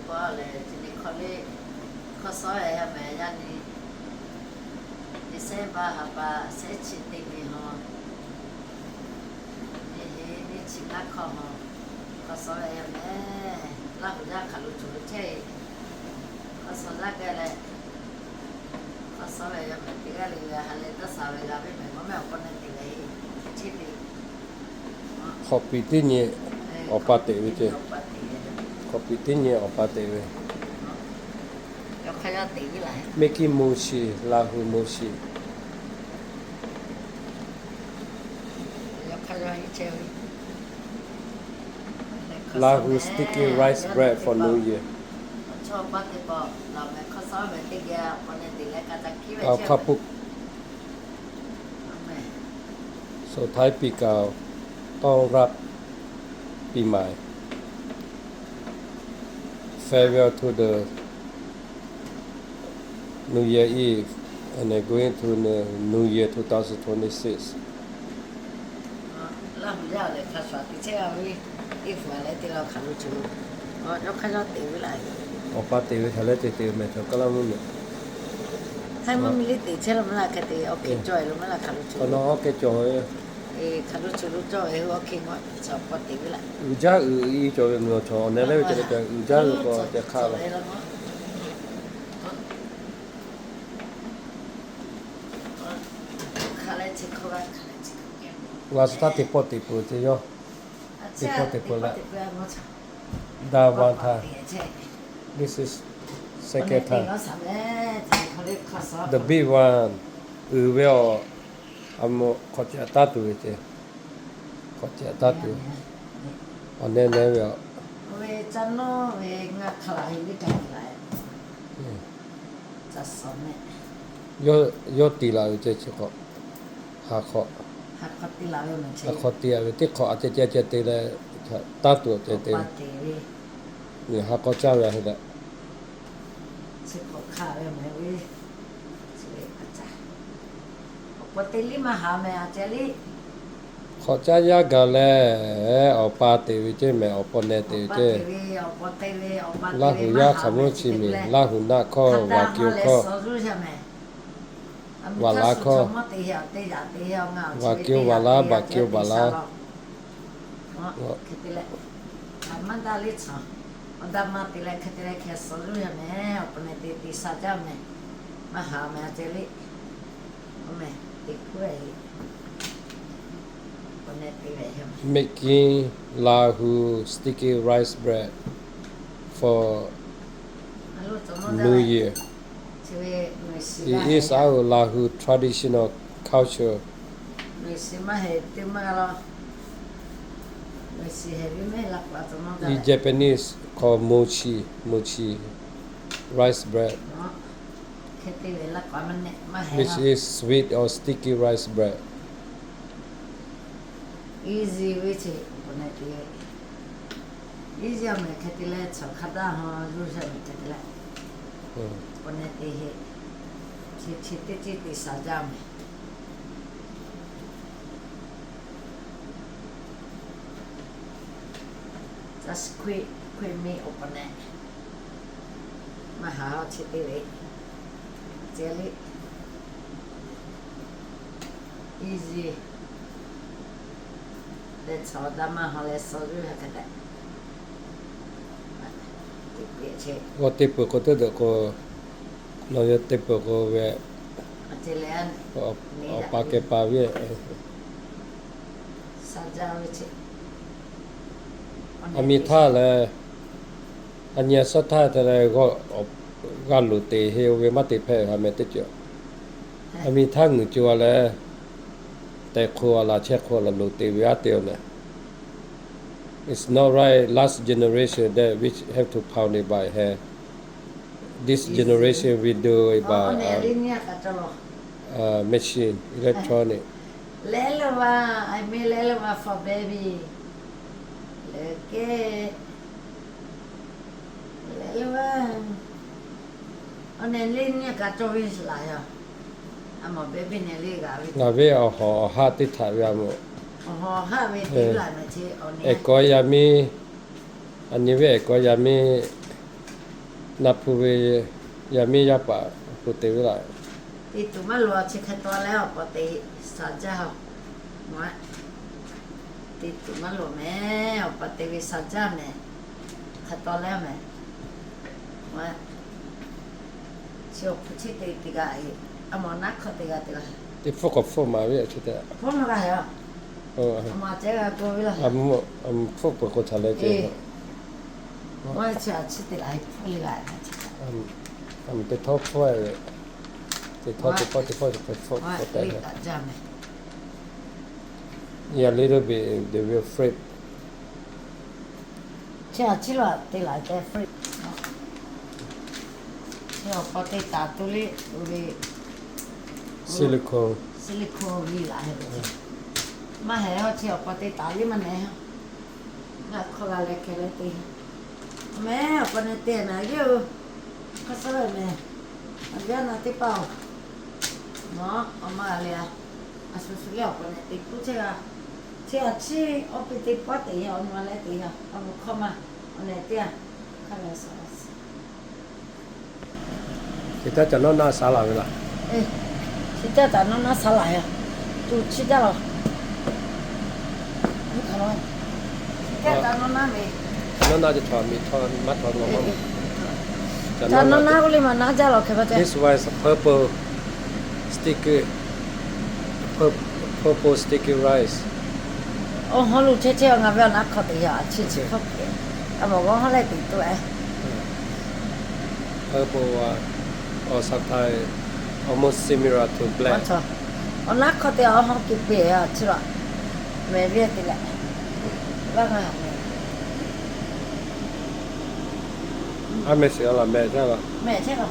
Hk'aw lehˬ, chi ni hk'aw le, hk'aw suh ve yaˇ mehˍ yaˇ ni, December ha pa shehˆ chi teˇ nyi hawˬ, nyi heˆ nyi chi ngaˇ hkawˇ hawˬ, hk'aw suh ve yaˇ mehˍ, Laˇ huˍ yaˇ hk'aˬ lo cuˬ lo chehˇ ve, hk'aw suh laˇ gaˇ leh, hk'aw suh ve yaˇ mehˍ teˇ g'aˇ le g'a ha leh dawˇ sha ve g'a ve mehˍ, mawˇ mehˆ awˬ hk'aw na teꞈ ve, chi teˇ hk'awꞈ piˍ teˇ nyi awˬ pa teꞈ ve ceˇ. Hk'awꞈ piˍ teˇ nyi awˬ pa teꞈ ve, Making Mochi, Lahu Mochi. Lahu sticky rice bread for New Year. Awˬ hk'a pu, ส่งท้ายปีเก่า ต้อนรับปีใหม่ Farewell to the New Year Eve and then going to the New Year two thousand twenty-six. Laˇ huˍ yaˇ lehˬ hk'a shuˍ teꞈ chehˇ ve, teˇ hpu leh teˇ la hk'aˬ lo cuˬ, yawˇ hk'aˇ yawˇ teꞈ ve laˇ. Awˬ pa teꞈ ve htaꞈ leh teꞈ teꞈ mehˍ htaꞈ kaˇ laˇ mvuhˇ miˬ. Htaiˇ mvuhˇ miˬ le teꞈ chehˇ la maˇ laˇ hk'e te, awˬ hk'e cawˬ e lo maˇ laˇ hk'aˬ lo cuˬ. Hk'aˬ lo awˬ hk'e cawˬ ve, hk'aˬ lo cuˬ lo cawˬ ve hui awˬ hk'e ngaw, awˬ pa teꞈ ve laˇ. Uiˍ jaˇ uiˍ i cawˬ ve mvuhˇ miˬ awˬ chaw awˬ neh leh ve ca le ca uiˍ jaˇ ve k'awꞈ ca hk'aˇ la. G'a suh htaˇ teˇ pawˆ teꞈ peuˬ ceˇ yawˇ. Teˇ pawˆ teꞈ peuˬ leh, da one time. This is second time. The big one. Uiˍ ve awˬ, a mo hk'awꞈ ca taˇ tuˬ ve ceˇ. Hk'awꞈ ca taˇ tuˬ. Awˬ neh neh ve a. Yawˇ tiˍ laˬ ve ceˇ chi k'awꞈ. Haˍ hk'awꞈ, haˍ hk'awꞈ tiˍ laˬ ve teˇ hk'awꞈ a ceh ceh ceh te leh, taˇ tuˬ ceh te ve. Haˍ k'awꞈ caˇ ve a hk'e leh, hk'awꞈ caˇ yaˇ gaˬ leh, awˬ pa teꞈ ve ceˇ mehˍ, awˬ pa neh teꞈ ve ceˇ. Laˇ huˍ yaˇ hk'aˬ mvuhˇ chi miˬ, Laˇ huˍ naˆ hkawˇ, Vaˍ keu hkawˇ, Vaˍ laˉ hkawˇ, Vaˍ keu Vaˍ laˉ, Vaˍ keu Vaˍ laˉ. Making Lahu sticky rice bread for New Year. It is our Lahu traditional culture. In Japanese called mochi, mochi rice bread, which is sweet or sticky rice bread. Just quick, quick meal awˬ pa neh, maˇ haˍ chi teˇ ve, ceh le, easy, leh chaw daꞈ maˇ haw leh suh zuˇ hk'e te. G'aw teˇ peuˬ k'o teˇ dehꞈ k'o, nawˬ yawˇ teˇ peuˬ k'o ve, awˬ pa keh pa ve, a miˬ htaˇ leh, a nyi a shaˉ htaˇ te leh, g'a loˍ te he oˇ ve maˇ te hpehꞈ ha meh teˇ ceuˬ. A miˬ htaˇ ngeuˍ co a leh, tehꞈ hk'o a laˬ chehˇ hk'o a laˬ loˍ te ve aˉ te a leh, it's not right, last generation that which have to pound it by hand. This generation we do it by machine, electronic. Leh lo va, I mean leh lo va for baby. Leh kehˬ, leh lo va. Awˬ neh le nyi kaꞈ cawˬ ve laˬ yoˬ. A mawˬ baby neh le g'a ve, ngaˬ ve awˬ hawˍ awˬ haˆ teˇ htaꞈ ve a mawˬ. Awˬ hawˍ haˆ ve teˇ laˬ meh ce, awˬ neh ehˬ kawꞈ yaˇ miˇ, a nyi ve ehˬ kawꞈ yaˇ miˇ, Na hpu ve yaˇ miˇ yaˇ paˍ hpu te ve laˇ. Te tuˬ maˇ loˍ, chi hk'e taw leh awˬ pa te shaˍ jaˇ. Te maˇ loˍ mehˍ, awˬ pa te ve shaˍ jaˇ mehˍ. Hk'e taw leh mehˍ. Chi awˬ hpu chi te teˇ g'aˇ, a mawˬ naˉ hk'aw teˇ g'aˇ teˇ g'aˇ. Teˇ hpfuhˇ k'awꞈ hpfuhˇ maˍ ve chi te. Hpfuhˇ maˇ g'a heˍ. Hpfuhˇ peuˬ k'o htaꞈ leh te. Chi a chi teˇ laꞈ hpfuhˇ le g'a. Teˇ htawˇ hpfuhˇ ve, teˇ htawˇ teˇ hpawˇ teˇ hpawˇ hpfuhˇ k'awꞈ te. Yeah, little bit they will flip. Chi a chi laꞈ te laꞈ te flip. Chi awˬ pa te taˍ tuˬ le, silicone, silicone ve laꞈ heˆ. Maˇ heˆ, chi awˬ pa te taˍ le maˇ nehˬ. G'a hk'aw g'a leh hkeh leh te. Mehˍ, awˬ pa nehˬ te mehˍ yehˇ-oˬ. Hk'a suh ve mehˍ. Awˬ viˉ awˬ nyi teˇ hpaˍ-oˬ, nawˬ awˬ ma g'a le a. A shu shu leh awˬ pa nehˬ te hpuˇ chehˇ g'a. Chi a chi awˬ pi te pawˆ te yaˇ, awˬ ma leh te yaˇ, awˬ mvuhˇ hk'aw ma awˬ nehˬ te a. Hk'a leh suh Chi teˇ caꞈ nawˉ naˆ saˍ laˬ ve laˇ. Chi teˇ caꞈ nawˉ naˆ saˍ laˬ a. Tuˬ chi jaˇ laˬ. Nawˉ naˆ ve chaw miˬ htawˇ maˇ htawˇ law. Caꞈ nawˉ naˆ k'oˆ le maˬ naˆ jaˇ laˬ hk'e pa te. This one is purple sticky, pur-, purple sticky rice. Awˬ hawˉ lo chehˇ chehˇ ngaˬ ve awˬ naˆ hk'aw teꞈ yaˇ a chi chi hk'aw. A mawˬ g'awˇ hawˉ leh teꞈ tuˬ e. Purple one, or sometimes almost similar to black. Awˬ naˆ hk'aw teꞈ awˬ hawˉ ke peˬ a chi laˬ. Mehˍ ve te leh, laˇ ngaˬ. A mehˍ sheˍ a laˬ, mehˍ chehˇ laˬ. Mehˍ chehˇ laˬ.